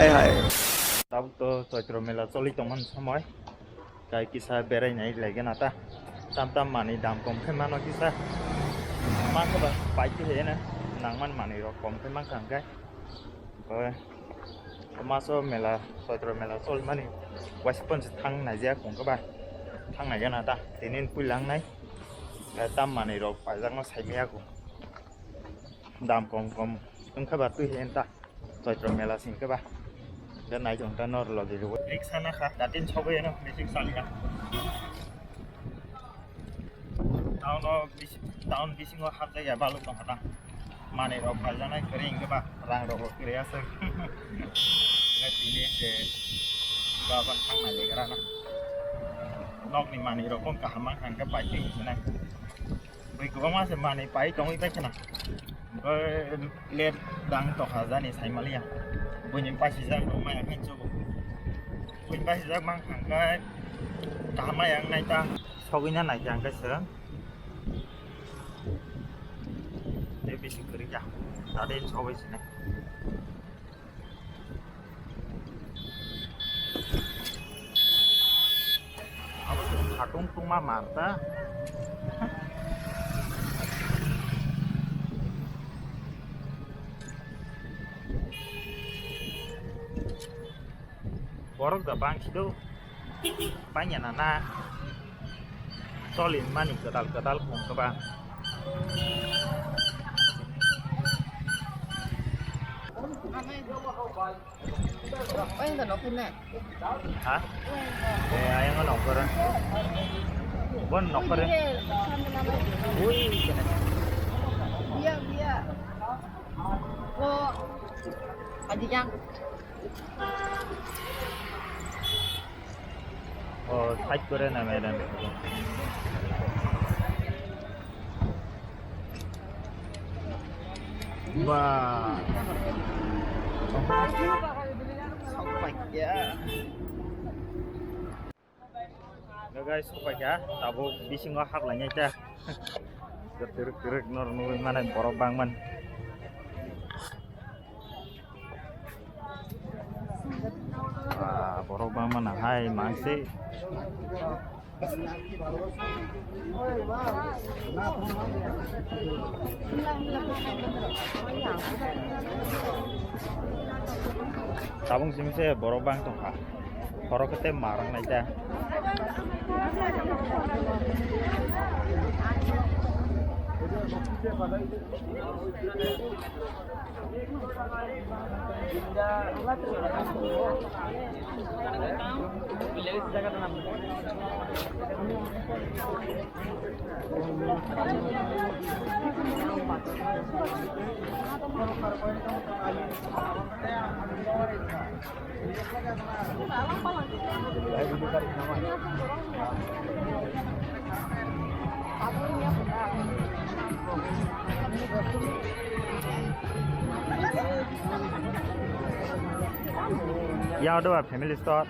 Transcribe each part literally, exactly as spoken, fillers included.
Tabuk to Choitro mela choli tongmani somoi. Kai kisa berai nai laiga na ta. Tam tam manwi dam kom khe mano kisa. Ma khe ba pai khe he na. Nangman manwi rok kom khe man kha hwnkhe. Oe. Maso mela, Choitro mela choli mani. Waisa ponse thang nai jak hwnkhe ba. Thang nai gana ta. Tinin pui lang nai. Tam manwi rok paijak no sai maya ko. Dam kom kom wngkha ba twi he ta. Choitro mela sing khe ba. Da nai jong ta nor logi ro. Riksa na kha, datin chogwi no, mechik sali ya. Town o bis-, town bisingo hapjak ya baluk tong kha ta. Manwi rok paijak nai kwrwi hwnkhe ba, rang rok bo kwrwi aswk. Ngai tini se ba ban thang nai le gra na. Nok ni manwi rok bo kaham mang kha hwnkhe pai twi hinwi nai. Bui kwbangma se manwi pai tongwi pai kheno. Bui let dang tokha jani sai maliya. Buini pasijak rok maya khe chugo. Buini pasijak mang thangkhe kaham maya wngnai ta. Sogwina naikhe ang khe se. Tei bisi kwrwi ya. Tade sogwi sinai. Abo se khatung tungma manta. Borok da bangsi do. Bangya na na. Choli mani kwtal kwtal khum kwbang. Oy, no, no, no. Ha? Eh, ayang no, kora. Bon, no, kora. Ui, kena. Biya, biya. Oh, aji jang. Oh, side kore na, madam. Ba. Sampai ya. Hello guys, sopai kha, tabuk bisingo hap lainai ta. Kwrwk kwrwk nor nugwi mane borok bangman. Ah, borok bangman hai mangsi. Tabung simi se borok bang tongkha. Khorok khe tei marang nai ta. Ya, udah, family store.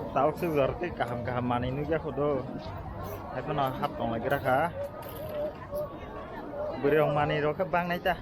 Tauk suk jor tei kaham kaham manwi nukya kho do. Haiphano hap tong lai gra kha. Bwrwi rok manwi rok khe bang nai ta.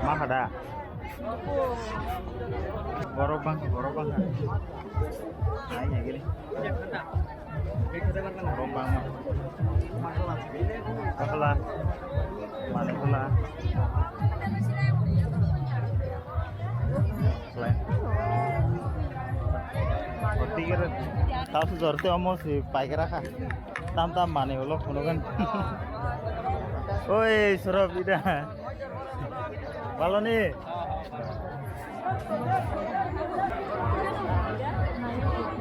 Ma kha da? Borok bang, borok bang kha. Ai, ya gini. Borok bang ma. Pakla. Manipula. Selain. Berarti kira tahu sesuatu omo si paikara kah? Tam tam manwi ulo phunugan. Oi, Surab ida. Baloni.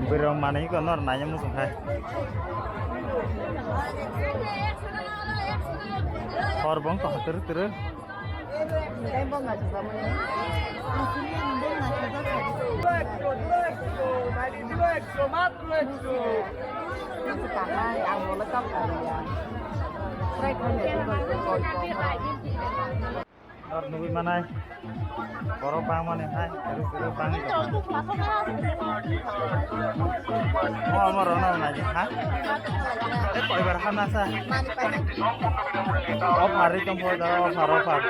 Bwrwi rok manwi ko nor nai muchung khai. Hor bong to hatur tur. Nor nugwi manai. Borok bangmani hai, kwrwi kwrwi bangwi tongkha. Mo, mo rwno nai di, ha? Tei koibar hamna sa. O pharwi tongkho da, o phar, o phar.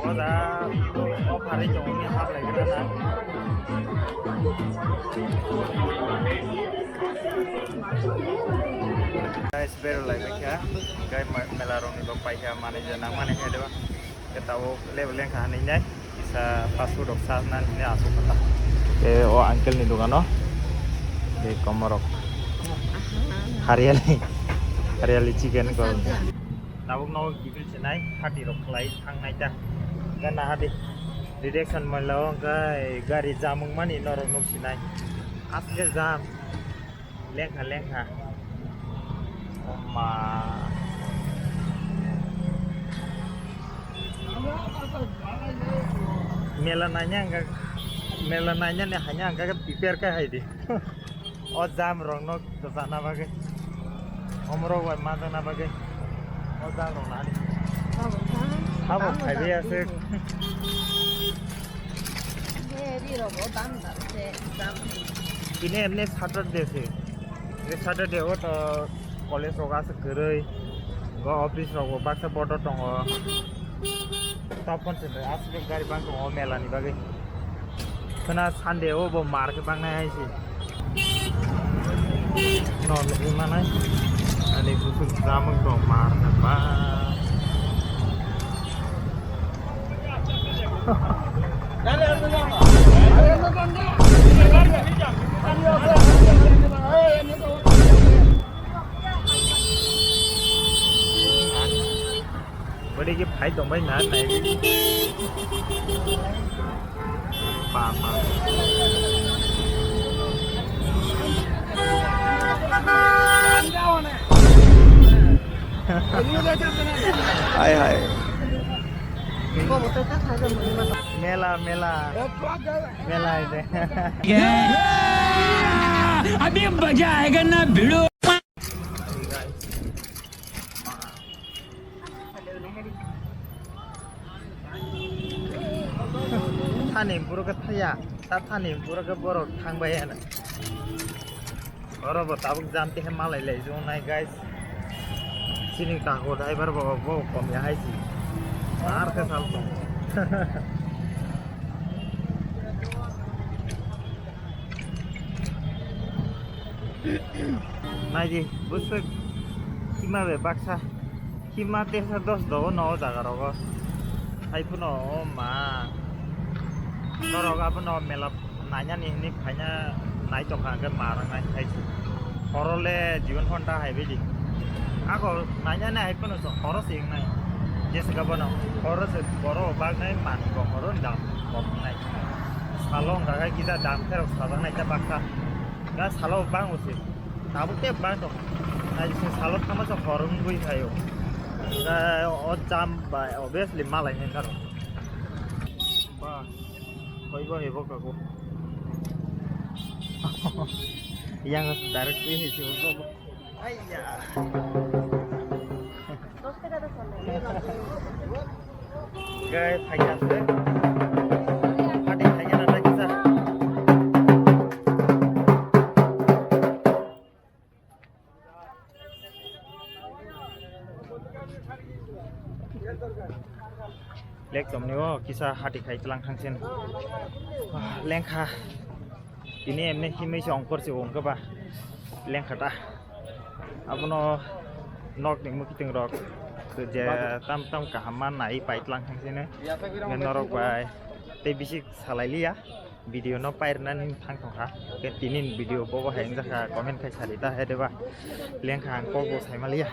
O da, o pharwi tongni hap lai gra na. Guys, bero lai kha. Guys, ma-, mela rok ni bok pai kha, manwi je nang mani kha deba. Ke tabo level leng kha hinwi nai. Kisa fast food rok sa na hinwi asuk kha ta. Ke o uncle ni dogano. Ke komorok. Haryali. Haryali chicken ko. Tabuk no gibin se nai, hati rok khlai thang nai ta. Ga na hadi. Direction mala o ga gari jamung mani norok nuk sinai. Asle jam. Lengkha, lengkha. Oma. Mela nanya angka, mela nanya ne hanya angka ke prepare kai hai di. O jam rok no sana bagwi. Omrok bai ma jana bagwi. O jam rok nani. Abo khai di ase. He, ri rogo dam dam se, dam. Tini emni Saturday se. Re Saturday o to college rok aswk kwrwi. Go office rok bo baksa bodo tongo. Topon se aswk gari bang tongo mela ni bagwi. Khna Sunday o bo mar khe bangnai hai se. No nugwi manai. Ani busuk jamuk dong mar khe ba. Bwrwi khe phai tongbai na nai. Ba, ba. Hai, hai. Mela, mela. Mela ide. अभी मजा आएगा ना भिड़ो। Thani borok khe thaya, ta thani borok khe borok thangbai ya na. Oro bo tabuk jam tei malai lai jong nai guys. Chini takhuk driver bo bo kom ya hai si. Ar khe sal tong. Naidi, bwswk hima bai baksa. Hima tesa dos do no o jaga rogo. Hai phano o ma. Norok abono mela nainani hinwi phaina nai tongkha hwnkhe ma rang nai hai se. Horo le jibon honda hai baidi. Ako nainani hai phano so horo se wngnai. Jesa bono horo se borok bak nai mani bo horo ni dam kok nai. Salo wngkha khe kisa dam khe rok sajak nai ta baksa. Ga salo bang o se. Tabuk tei bang tong. Nai se salo thangma se hor wngwi thaio. Ga o jam bai obviously malai nai karo. Ba, hoi bo hebo kago. Yang direct twi hai se bo. Aiya. Guys, phaikha se. Hati phaikha na kisa. Lek tomni o kisa hati khai tlang thangsin. Ah, lengkha. Tini emne himwi se ongkor se ongkha ba. Lengkha ta. Abono nok ni mwkhitwng rok je tam tam kaham ma nai pai tlang thang sini. Nge norok bai Tei bisi salai liya, video no pairnani thang thong kha. Ke tinin video bobo hai wngjakha, comment khai sari ta hai deba. Lengkha ang kok bo saimaliya.